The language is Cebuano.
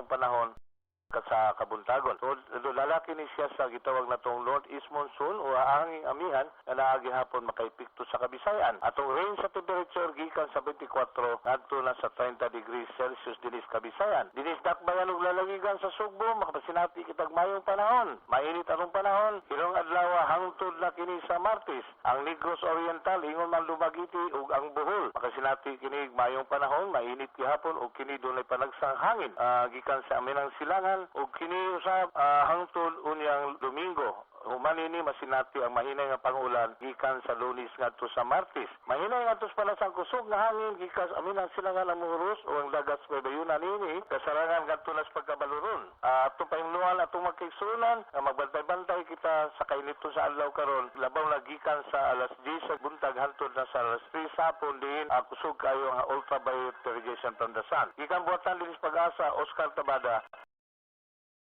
Panahon sa kabuntagon. So, lalaki ni siya sa gitawag natong Northeast Monsoon o hanging amihan nga naa gihapon makaepekto sa Kabisayan. Atong range sa temperature gikan sa 24 ngadto na sa 30 degrees Celsius dinis Kabisayan. Dinis dakbayan ug lalawigan sa Sugbo, makapasinati kitag mayong panahon. Mainit atong panahon karong adlaw hangtod na kini sa Martes. Ang Negros Oriental, ingon man Dumaguete ug ang Bohol, makasinati kini mayong panahon, mainit gihapon ug kini dunay panagsang hangin gikan sa amihanang silangan ug kini usab hangtod unyang Domingo. Human ini, masinati ang mahinay nga pangulan gikan sa Lunes ngadto sa Martes. Mahinay ngadto sa panagsang kusog nga hangin gikan sa amihanang silangan ang muhuros o ang dagat sa bayunan nini kasarangan ngadto na sa pagkabaluron. Atong pahimluan atong mga kaigsuonan nga magbantay-bantay kita sa kainiton sa adlaw karon, labaw na gikan sa alas 10 sa buntag hangtod na sa alas 3 sa hapon diin kusog kayo ang ultraviolet radiation from the sun. Gikan buhatan dinis Pag-asa, Oscar Tabada.